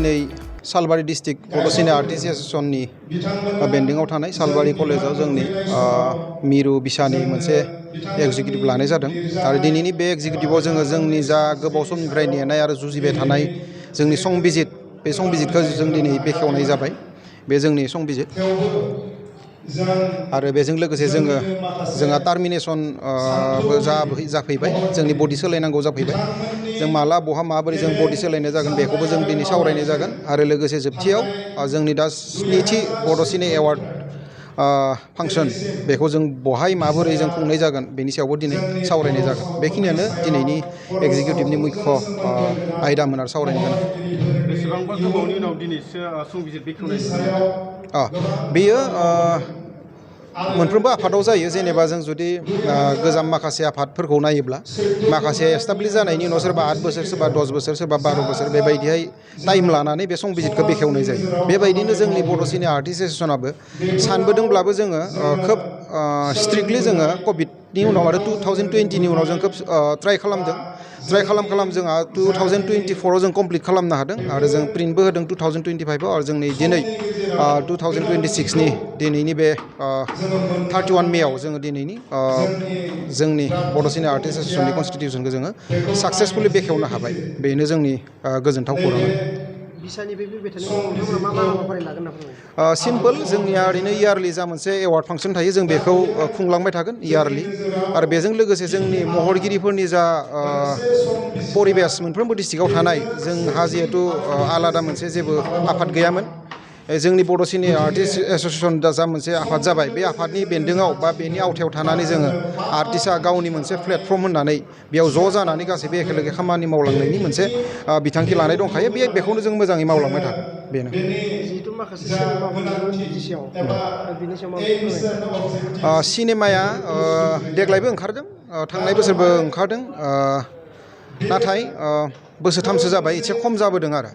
दिनै सालबारि डिस्ट्रिक्ट बड' सिने आर्टिस्ट एस'सिएशननि बेन्डिङाव थानाय सालबारि कलेजाव जोंनि मिरु बिसानि मोनसे एग्जिकिउटिभ लानाय जादों आरो दिनैनि बे एग्जिकिउटिभआव जोंनि जा गोबाव समनिफ्राय नेनाय आरो जुजिबाय थानाय जोंनि संबिजित बे संबिजितखौ जों दिनै बेखेवनाय जाबाय बे जोंनि संबिजित आरो बेजों लोगोसे जोंहा टार्मिनेसन जाफैबाय जोंनि बडि सोलायनांगौ जाफैबाय जों माला बहा माबोरै जों बडि सोलायनाय जागोन बेखौबो जों दिनै सावरायनाय जागोन आरो लोगोसे जोबथियाव जोंनि दा 7थि बड' सिने एवार्ड फांसन बेखौ जों बहाय माबोरै जों खुंनाय जागोन बेनि सायावबो दिनै सावरायनाय जागोन बेखिनियानो दिनैनि एग्जिकिउटिभनि मुख्य आयदामोन आरो सावरायनो गोनां बेसेबांबा गोबावनि उनाव दिनैसो संबिजित बेखेवनाय बेयो मोनफ्रोमबो आफादाव जायो जेनेबा जों जुदि गोजाम माखासे आफादफोरखौ नायोब्ला माखासे एस्टाब्लिश जानायनि उनाव सोरबा 8 बोसोर सोरबा 10 बोसोर सोरबा 12 बोसोर बेबायदिहाय टाइम लानानै बे संबिजितखौ बेखेवनाय जायो बेबायदिनो जोंनि बड' सिने आर्टिस्ट एस'सिएशनाबो सानबोदोंब्लाबो जोङो खोब स्ट्रिक्टलि जोङो कभिडनि उनाव आरो 2020नि उनाव जों खोब ट्राइ खालामदों जोंहा 2024आव जों कमप्लिट खालामनो हादों आरो जों प्रिन्टबो होदों 2025आव आरो जोंनि दिनै 2026नि दिनैनि बे 31 मेआव जोङो दिनैनि जोंनि बड' सिने आर्टिस्ट एस'सिएशननि कनस्टिटिउसनखौ जोङो साक्सेसफुलि बेखेवनो हाबाय बेनो जोंनि गोजोनथाव खौरां सिम्पोल जोंनिया ओरैनो इयारलि जा मोनसे एवार्ड फांसन थायो जों बेखौ खुंलांबाय थागोन इयारलि आरो बेजों लोगोसे जोंनि महरगिरिफोरनि जा परिबेस मोनफ्रोमबो डिस्ट्रिक्टआव थानाय जोंहा जिहेथु आलादा मोनसे जेबो आफाद गैयामोन जोंनि बड' सिने आर्टिस्ट एस'सिएशन जा मोनसे आफाद जाबाय बे आफादनि बेन्दोङाव बा बेनि आवथायाव थानानै जोङो आर्टिस्टआ गावनि मोनसे प्लेटफर्म होननानै बेयाव ज' जानानै गासैबो एखेलगे खामानि मावलांनायनि मोनसे बिथांखि लानाय दंखायो बेखौनो जों मोजाङै मावलांबाय थागोन बेनो सिनेमाया देग्लायबो ओंखारदों थांनाय बोसोरबो ओंखारदों नाथाय बोसोरथामसो जाबाय एसे खम जाबोदों आरो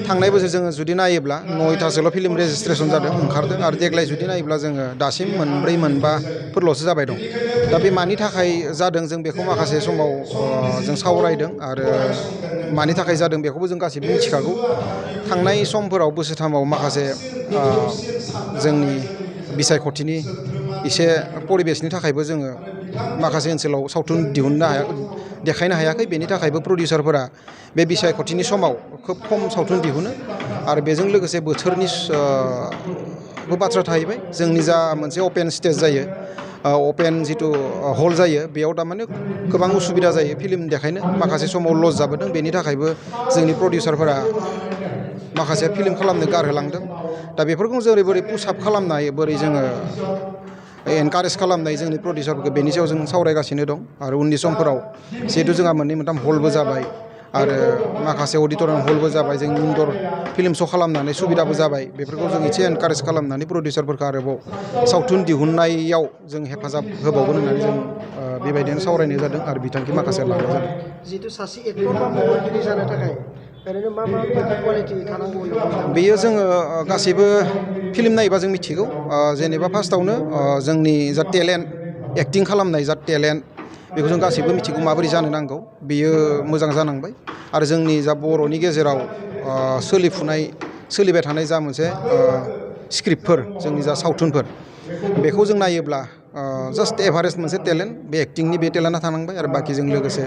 थांनाय बोसोर जोङो जुदि नायोब्ला 9थासोल' फिल्म रेजिस्ट्रेसन जादों ओंखारदों आरो देग्लाय जुदि नायोब्ला जोङो दासिम 4 मोनबाफोरल'सो जाबाय दं दा बे मानि थाखाय जादों जों बेखौ माखासे समाव जों सावरायदों आरो मानि थाखाय जादों बेखौबो जों गासैबो मिथिखागौ थांनाय समफोराव बोसोरथामाव माखासे जोंनि बिसायख'थिनि एसे परिबेसनि थाखायबो जोङो माखासे ओनसोलाव सावथुन देखायनो हायाखै बेनि थाखायबो प्रडिउसारफोरा बे बिसायख'थिनि समाव खोब खम सावथुन दिहुनो आरो बेजों लोगोसे बोथोरनि बाथ्रा थाहैबाय जोंनि जा मोनसे अपेन स्टेज जायो अपेन जिथु हल जायो बेयाव थारमाने गोबां उसुबिदा जायो फिल्म देखायनो माखासे समाव लस जाबोदों बेनि थाखायबो जोंनि प्रडिउसारफोरा माखासे फिल्म खालामनो गारहोलांदों दा बेफोरखौ जों बोरै पुसआप खालामनो हायो बोरै जोङो एनकारेज खालामनाय जोंनि प्रडिउसारफोरखौ बेनि सायाव जों सावरायगासिनो दं आरो उननि समफोराव जिहेथु जोंहा 2 मोनथाम हलबो जाबाय आरो माखासे अडिट'रियाम हलबो जाबाय जों इनडर फिल्म श' खालामनानै सुबिदाबो जाबाय बेफोरखौ जों एसे एनकारेज खालामनानै प्रडिउसारफोरखौ आरोबाव सावथुन दिहुननायाव जों हेफाजाब होबावगोन होननानै जों बेबायदिनो सावरायनाय जादों आरो बिथांखि माखासे लानाय जादों जिहेतु सासे एक्टर बा महरगिरि जानो थाखाय ओरैनो मा कुवालिटि थानांगौ बेयो जोङो गासैबो फिल्म नायोबा जों मिथिगौ जेनेबा फार्स्टआवनो जोंनि जा टेलेन्ट एक्टिं खालामनाय जा टेलेन्ट बेखौ जों गासैबो मिथिगौ माबोरै जानो नांगौ बेयो मोजां जानांबाय आरो जोंनि जा बर'नि गेजेराव सोलिबाय थानाय जा मोनसे स्क्रिप्टफोर जोंनि जा सावथुनफोर बेखौ जों नायोब्ला जास्ट एभारेज मोनसे टेलेन्ट बे एक्टिंनि बे टेलेन्टआ थानांबाय आरो बाखिजों लोगोसे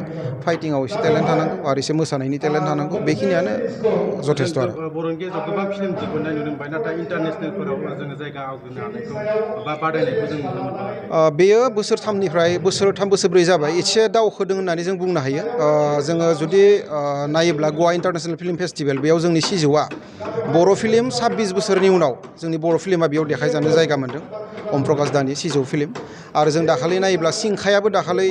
फाइटिंआव एसे टेलेन्ट थानांगौ आरो एसे मोसानायनि टेलेन्ट थानांगौ बेखिनियानो जथेस्थ' आरो बर'नि गेजेराव गोबां फिल्म दिहुननाय नुनो मोनबाय नाथाय इन्टारनेसनेलफोराव जोङो जायगा आवग्रिनो हानायखौ बा बादायनायखौ जों नुनो मोनबाय बेयो बोसोरथामनिफ्राय बोसोरथाम बोसोरब्रै जाबाय एसे दावखोदों होननानै जों बुंनो हायो जोङो जुदि नायोब्ला गवा इन्टारनेसनेल फिल्म फेस्टिभेल बेयाव जोंनि सिजौआ बर' फिल्म 26 बोसोरनि उनाव जोंनि बर' फिल्मा बेयाव देखायजानो जायगा मोन्दों अम प्रकाश दानि सिजौ फिल्म आरो जों दाखालि नायोब्ला सिंखायाबो दाखालि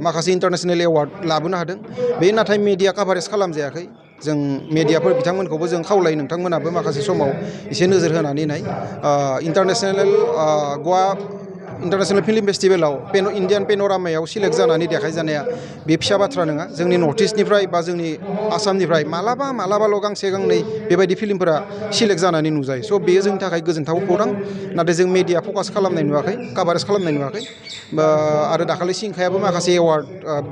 माखासे इन्टारनेसनेल एवार्ड लाबोनो हादों बे नाथाय मेडिया काभारेज खालामजायाखै जों मेडियाफोर बिथांमोनखौबो जों खावलायो नोंथांमोनाबो माखासे समाव एसे नोजोर होनानै नाय इन्टारनेसनेल गवा इन्टारनेसनेल फिल्म फेस्टिभेलाव इन्डियान पेन'रामायाव सिलेक्ट जानानै देखायजानाया बे फिसा बाथ्रा नङा। जोंनि नर्थ इस्टनिफ्राय बा जोंनि आसामनिफ्राय मालाबाल' गांसे गांनै बेबायदि फिल्मफोरा सिलेक्ट जानानै नुजायो। स' बेयो जोंनि थाखाय गोजोनथाव खौरां। नाथाय जों मेडिया फकास खालामनाय नुवाखै, काभारेज खालामनाय नुवाखै। आरो दाखालि सिंखायाबो माखासे एवार्ड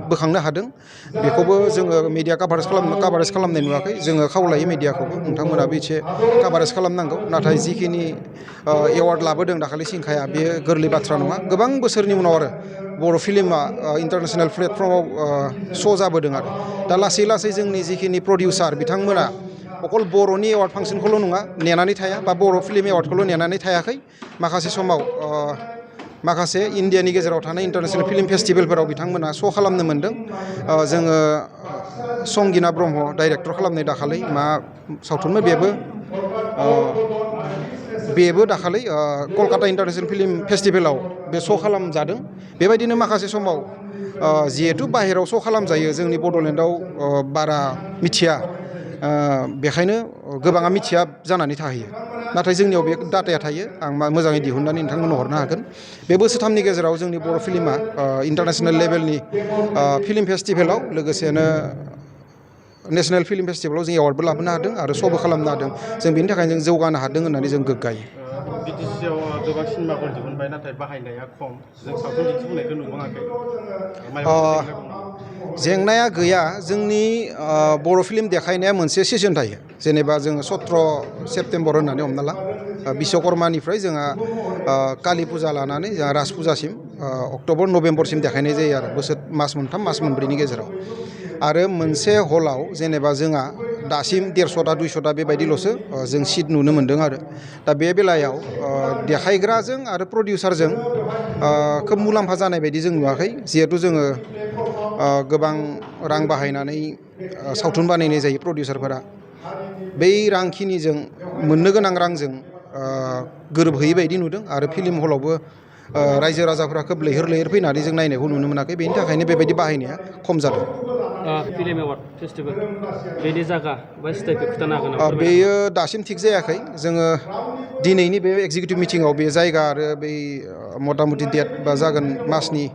बोखांनो हादों, बेखौबो जोङो मेडिया काभारेज खालामनाय नुवाखै। जोङो खावलायो मेडियाखौबो नोंथांमोनाबो एसे काभारेज खालामनांगौ। नाथाय जिखिनि एवार्ड लाबोदों दाखालि सिंखाया, बेयो गोरलै बाथ्रा नङा। गोबां बोसोरनि उनाव आरो बर' फिल्मा इन्टारनेसनेल प्लेटफर्माव श' जाबोदों आरो दा लासै लासै जोंनि जिखिनि प्रडिउसार बिथांमोना अकल बर'नि एवार्ड फांसनखौल' नङा नेनानै थाया, बा बर' फिल्म एवार्डखौल' नेनानै थायाखै। माखासे समाव माखासे इण्डियानि गेजेराव थानाय इन्टारनेसनेल फिल्म फेस्टिभेलफोराव बिथांमोना श' खालामनो मोन्दों। जोङो संगिना ब्रह्म डाइरेक्टर खालामनाय दाखालै मा सावथुनमोन बेबो दाखालै कलकाता इन्टारनेसनेल फिल्म फेस्टिभेलाव बे श' खालामजादों। बेबायदिनो माखासे समाव जिहेथु बाहेरायाव श' खालामजायो, जोंनि बड'लेण्डआव बारा मिथिया, बेखायनो गोबाङा मिथिया जानानै थाहैयो। नाथाय जोंनियाव बे डाटाया थायो, आं मोजाङै दिहुननानै नोंथांमोननो हरनो हागोन। बे बोसोरथामनि गेजेराव जोंनि बर' फिल्मा इन्टारनेसनेल लेभेलनि फिल्म फेस्टिभेलाव लोगोसेनो नेसनेल फिल्म फेस्टिभेलाव जों एवार्डबो लाबोनो हादों आरो श'बो खालामनो हादों। जों बेनि थाखायनो जों जौगानो हादों होननानै जों गोग्गायो। बिटिसिआव गोबां सिनेमाफोर दिहुनबाय, नाथाय बाहायनाया खम। जों सावथुन दिन्थिफुंनायखौ नुबाङाखै। जेंनाया गैया। जोंनि बर' फिल्म देखायनाया मोनसे सिजन थायो। जेनेबा जोङो 17 सेप्तेम्बर होननानै हमना ला, बिश्वकर्मानिफ्राय जोंहा कालि फुजा लानानै जोंहा राज फुजासिम अक्ट'बर नभेम्बरसिम देखायनाय जायो आरो मास मोनथाम मास मोनब्रैनि गेजेराव। आरो मोनसे हलाव जेनेबा जोंहा दासिम 150टा 200टा बेबायदिल'सो जों सिट नुनो मोन्दों आरो दा बे बेलायाव देखायग्राजों आरो प्रडिउसारजों खोब मुलाम्फा जानाय बायदि जों नुवाखै। जिहेथु जोङो गोबां रां बाहायनानै सावथुन बानायनाय जायो प्रडिउसारफोरा, बै रांखिनिजों मोननो गोनां रांजों गोरोबहैयै बायदि नुदों। आरो फिल्म हलावबो रायजो राजाफ्रा खोब लैहोर लैहोर फैनानै जों नायनायखौ नुनो मोनाखै। बेनि थाखायनो बेबायदि बाहायनाया खम जादों। फिल्म एवार्ड फेस्टिभेल बेनि जायगा बा स्टाइलखौ खिन्थानो हागोन नामा? बेयो दासिम थिग जायाखै। जोङो दिनैनि बे एगजिकिउटिभ मिटिङाव बे जायगा आरो बै मथा मथि डेट बा जागोन मासनि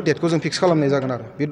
डेटखौ जों फिक्स खालामनाय जागोन आरो बे